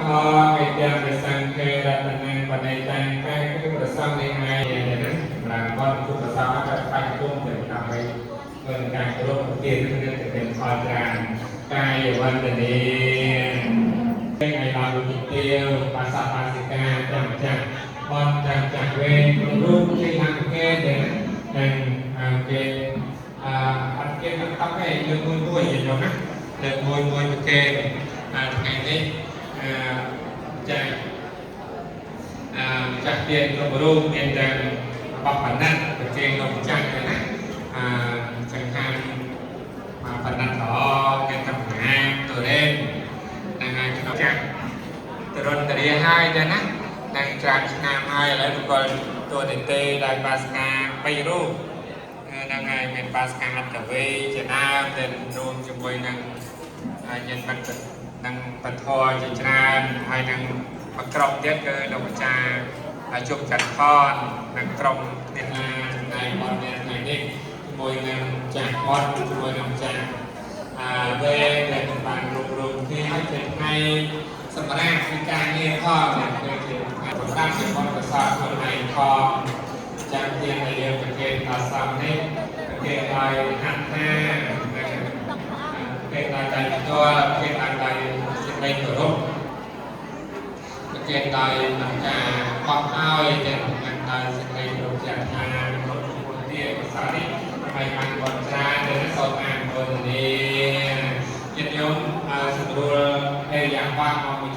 ផងឯទាំងព្រះសង្ឃេរតនំបណៃតាំងតែគឺប្រសងនេះឯងណាសម្រាប់គាត់គឺប្រសងក៏បាច់គុំទៅដើម្បីធ្វើការគោរពទាននឹងទៅเป็นផលច្រើនកាយវន្តនាថ្ងៃដល់វិទាវបាសាបាសិកាចាំចាស់បនចាំចាស់វេរូបគេខាងគេទេណានឹងគេអអត់គេមិនតឹកឯងលើកមួយមួយយល់ណាលើកមួយមួយគេថ្ងៃនេះអចាអចាស់ទៀនគ្រប់រូបមានទាំងបបណិតប្រជែងលោកម្ចាស់ទេណាអចង្ហាន់បណិតល្អមានតំណាងទុរេនហ្នឹងហើយក្នុងចាស់ ទរន្តរាហើយដែរណានឹងច្រើនឆ្នាំហើយឥឡូវបុគ្គលតួនាទីដោយបាសកា3រូបហ្នឹងហើយមានបាសកាអត្តវេជាដើមដែលរួមជាមួយនឹងញាតិមិត្តនឹងពធជាច្រើនហើយនឹងមួយក្រុមទៀតគឺលោកអាចារ្យជុំចន្ទថននិងក្រុមអ្នកណាចំណែកបនថ្ងៃនេះជាមួយនឹងចាស់អត់ជាមួយនឹងចាស់អើវេដែលបានរួបរวมគ្នាហើយជាថ្ងៃសម្រាប់ពីការងារផងគឺជាសម្រាប់ជាបុណ្យកុសលខ្លួនឯងផងចាំទៀនដែលយើងប្រគេនដល់សង្ឃនេះប្រគេនដោយហត្ថានិងប្រគេនដោយដៃផ្ទាល់ប្រគេនដោយសេចក្តីគោរពប្រគេនដោយនឹងការបោះឲ្យទាំងនឹងដោយសេចក្តីគោរពចាត់ថាគោរពចំពោះទានកុសលនេះហើយបានបុណ្យច្រើនដែលសូមអនុមោទនាញាតិញោមសម្រួលអេរិយាបថមកមួយ